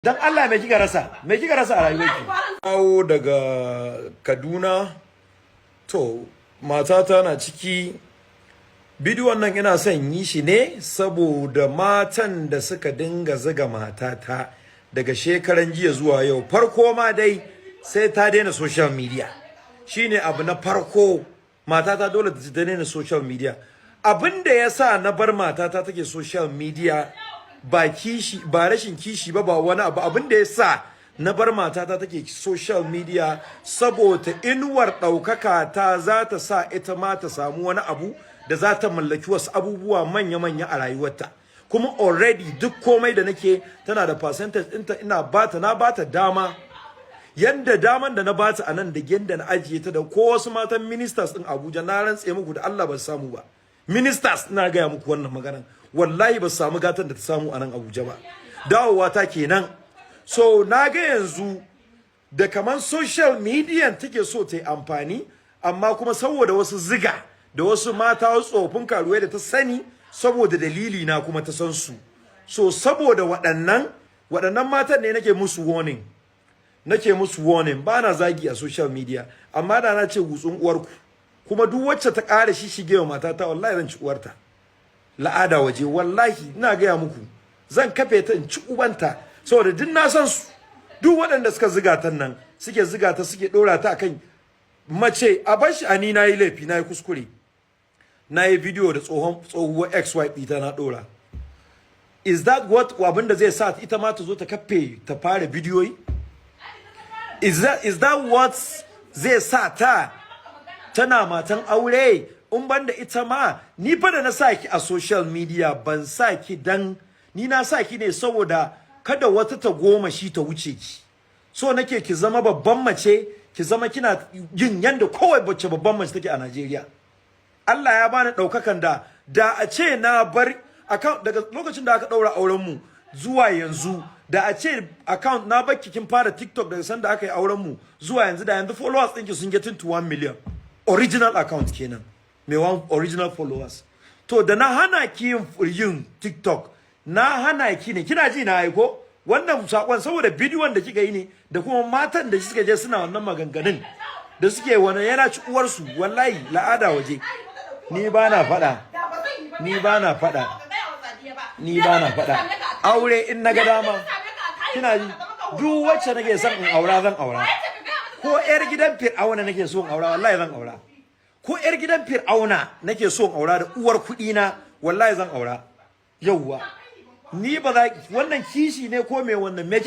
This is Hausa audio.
Dan Allah, me kika rasa? Me kika rasa a rayuwarki? Dawo daga Kaduna. To, matata na ciki. Bidiyon nan ina son yi shi ne saboda matan da suka dinga ziga matata daga shekaran jiya zuwa yau. Farko ma dai, sai ta daina social media. Shine abu na farko. Matata dole ta daina social media. Abin da ya sa na bar matata take social media, ba kishi ba, rashin kishi ba, ba wani abu. Abin da ya sa na bar matata take social media, saboda inuwar ɗaukaka ta za ta sa ita ma ta samu wani abu da za ta mallaki wasu abubuwa manya-manya a rayuwarta. Kuma already duk komai da nake, tana da percentage ɗinta. Ina bata, na bata dama. Yanda daman da na bata a nan da yanda na ajiye ta, da ko wasu matan ministers ɗin Abuja, na rantse muku da Allah ba su samu ba. Ministers, ina gaya muku wannan maganan, wallahi ba su samu gatan da ta samu a nan Abuja ba. Dawowa ta kenan. So na ga yanzu da kaman social media take so ta yi amfani, amma kuma saboda wasu ziga da wasu mata, wasu tsofin karuwai da ta sani, saboda dalili na kuma ta san su. So saboda waɗannan matan ne nake musu warning, nake musu warning. Ba na zagi a social media, amma da na ce gutsun uwarku. Kuma duk wacce ta ƙara shi shige wa matata, wallahi zan ci uwarta. La'ada waje, wallahi ina gaya muku, zan kafe ta in ci ubanta, saboda duk na san su. Duk waɗanda suka ziga ta nan, suke ziga ta, suke ɗora ta akan mace, a bar shi. A ni nayi laifi, nayi kuskure, nayi video da tsohuwar ex wife ɗita na ɗora. Is that what abin da zai sa ita ma ta zo ta kafe ta fara bidiyoyi? Is that what zai sa ta, tana matan aure, in banda ita ma? Ni fa da na sa ki a social media, ban sa ki dan ni, na sa ki ne saboda kada wata ta goma shi ta wuce ki. So nake ki zama babban mace, ki zama kina yin yanda kowai bace babban mace take a Najeriya. Allah ya bani daukakan da da a ce na bar account daga lokacin da aka daura auren mu zuwa yanzu, da a ce account na bakki kin fara TikTok daga sanda aka yi auren mu zuwa yanzu, da yanzu followers ɗinki sun getting to 1 million. Original account kenan, mai one original followers. To, da na hana ki yin TikTok, na hana ki ne, kina ji na aiko wannan sakon, saboda bidiyon da kika yi ne da kuma matan da suka je suna wannan maganganun da suke wani yana ci uwarsu. Wallahi la'ada waje, ni ba na faɗa, ni ba na faɗa, ni ba na faɗa. Aure in na ga dama, kina ji, duk wacce nake son in aura, zan aura. Ko yar gidan Fir'auna nake so in aura, wallahi zan aura. Ko yar gidan Fir'auna nake so in aura da uwar kuɗi na, wallahi zan aura. Yauwa, ni ba za wannan kishi ne ko me wannan me.